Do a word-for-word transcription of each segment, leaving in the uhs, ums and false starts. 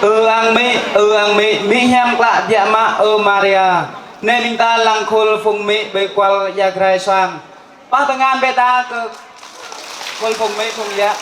Ơ ang mĭ, ơ ang mĭ, mĭ hiam klă biă mă, ơ Maria. Anai ƀing ta lăng khul phung mĭ ƀơi kual ia grai suang. Pah tơngan ƀing ta kơ khul phung mĭ phung ia.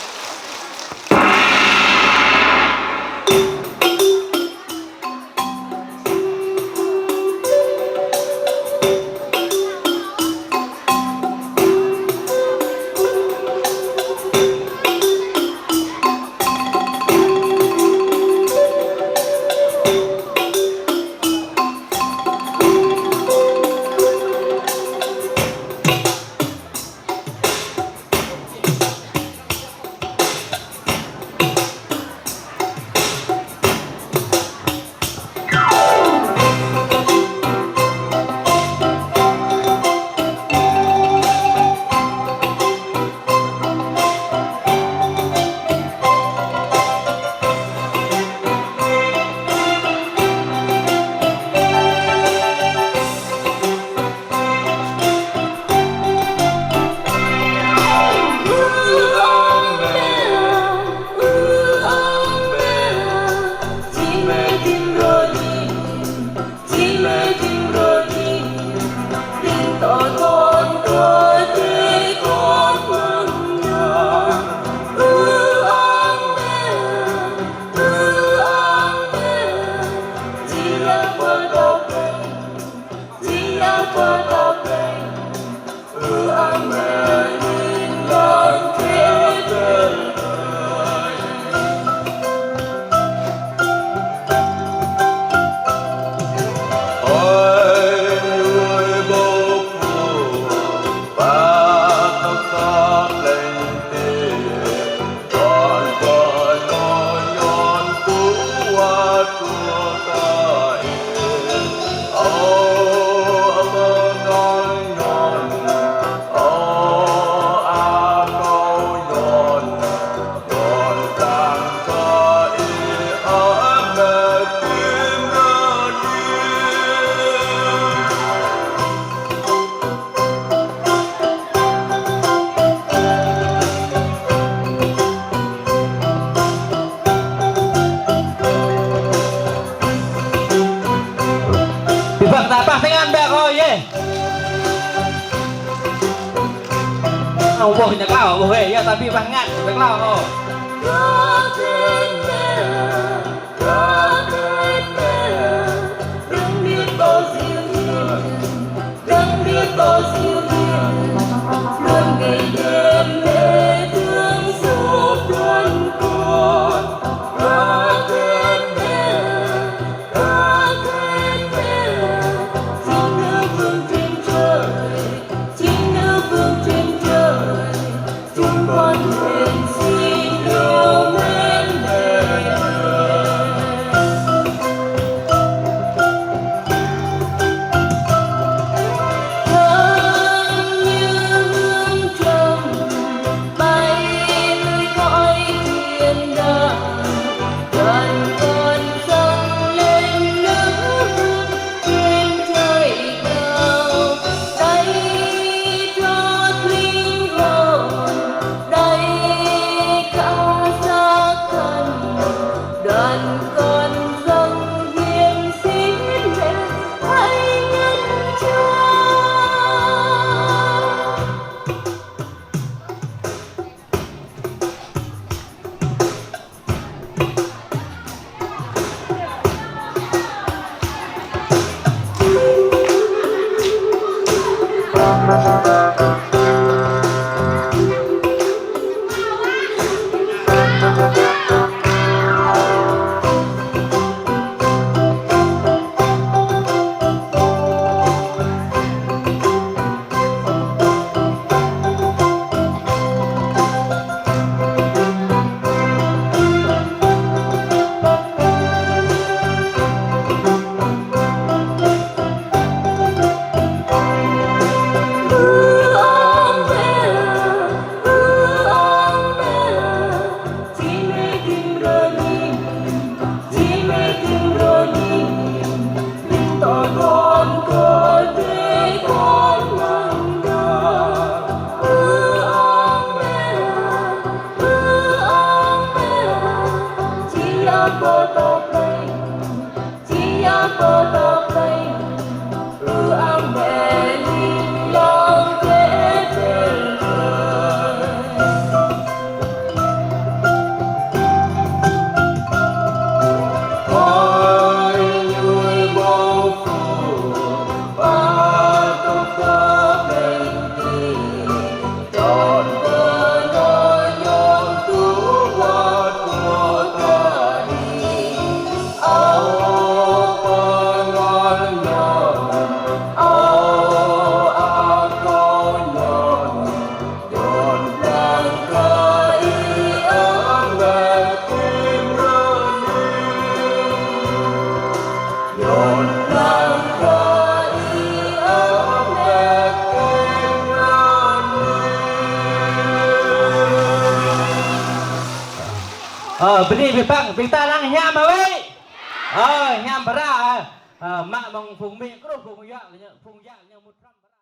Ƀing ta pah tơngan ƀĕ kơ yơh. Ơ, ƀuh ñu klao, ƀuh yơh, tapi pah ngă, ƀĕ klao kơ. Ơ, bơni abih bang, ƀing ta lăng hiam hă wơ̆i? Ơ, hiam pơră, ơ, mă mơ̆ng phung mĭ kruh, phung yă, phung yă ñu mŭt hrŏm.